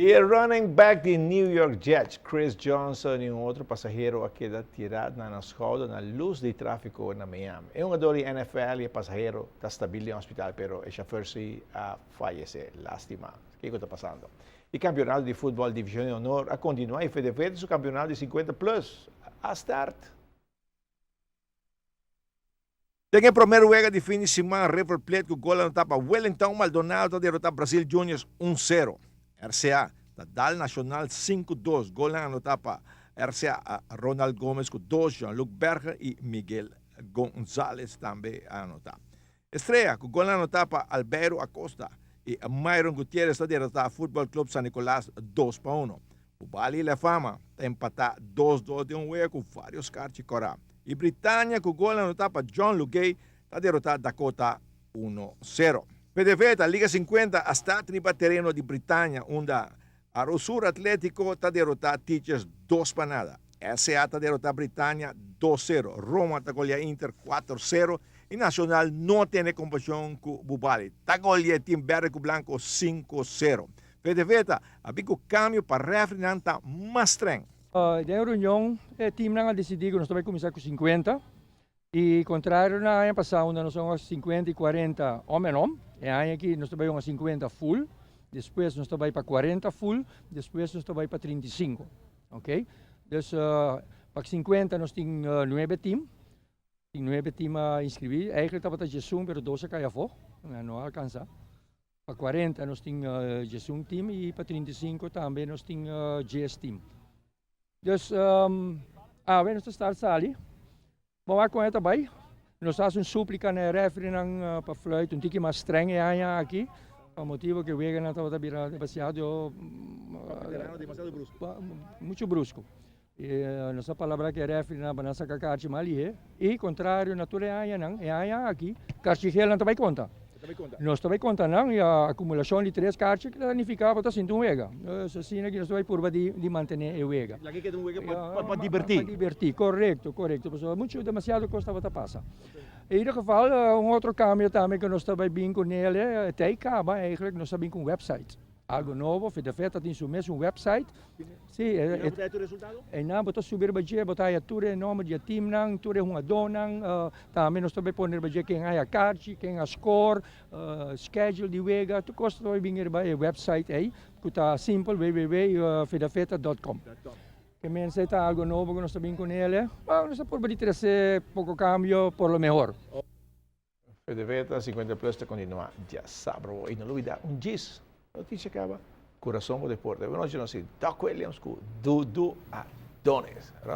E running back di New York Jets, Chris Johnson, y un otro pasahero a keda tira na nan schouder na luz di trafico na Miami. E hungador di NFL y e pasahero ta stabil den hospital, pero e chauffeur si a fayece. Lastima. Kico ta pasando? E campeonato di futbol Division di Honor a continua y FDV su campeonato di 50 plus a start. Den e promer wega di fin di siman River Plate cu gol anota pa Wellington Maldonado ta derota Brasil Juniors un sero. RCA ta dal Nacional sinku dos, golnan anota pa RCA Ronald Gomez cu dos, Jean-Luc Berger y Miguel Gonzalez tambe a anota. Estrella cu golnan anota pa Albeiro Acosta y Myron Gutierrez ta derota Futbol Club San Nicolas dos pa uno. Bubali La Fama ta empatá dos dos den un wega ku vários karchi kòrá. I Britania ku gol anotá pa John Lugay ta derotá Dakota uno sero. PDV ta Liga 50 a start riba tereno di Britania unda Arosur Atletico ta derotá Teachers dos pa nada. SA ta derotá Britania dos sero. Roma ta goleá Inter kuater sero i Nacional no tene kompashon ku Bubali ta goleá Team Berde ku Blanco sinku sero. VDV ta abi ku kambio pa refrinan ta mas streng. Den e reunion e teamnan a disidí ku nos ta bai kuminsá ku sinkuenta i kontrario na aña pasá unda nos a hunga sinkuenta i kuarenta om en om, e aña aki nos ta bai hunga sinkuenta full, despues nos ta bai pa kuarenta full, despues nos ta bai pa trinta i sinku, ok. Dus pa sinkuenta nos tin nuebe team, tin nuebe team a inskribí, eigentlik tabata diesun pero dos a kai afó, no a alkansá. Pa 40 nos tin 11 team y pa 35 tambe nos tin 10 team. Dus awe nos ta start sali. Bon wak con e ta bay. Nos haci un suplica na e refereenan pa fluit un tiki mas streng e aña aki. Pa motibo cu e weganan tabata bira demasiado mucho brusco. Y nos a palabra cu e refereenan pa nan saca karchi mas lihe. Y contrario na tur e añanan, e aña aki karchi gel nan ta bay conta. Nos ta bay conta nan y acumulacion di tres karchi ta nifica bo ta sinti un wega. Dus asina ki nos ta bay purba di mantene e wega. Laga keda un wega pa diberti. Pa diberti, correcto, correcto. Pasobra mucho, demasiado cos tabata pasa. In ieder geval un otro cambio tambe cu nos ta bay bin cu nele, tey caba eigenlijk nos ta bin cu un website. Algo nobo, Fedefet ta tin su mes un website. Sí, e, e, e, resultado? Einan bo ta subi riba dje, bo ta haya tur e nomber di e teamnan, tur e hungadónan. Tambe nos ta bay pone riba dje ken haya karchi, ken a score, schedule di wega, tur kos ta bay bin riba e website ei, ku ta simpel www.fedafeta.com. Ke mense ta algo nobo ku nos ta bin kuné, bueno, nos ta purba di trese poko kambio por lo mehor. PDV ta 50 plus ta continua diasabra y no lubida un djis noticia caba Curason bo Deporte. Buenas noches, nos Doc Williams cu Dudu Adonis.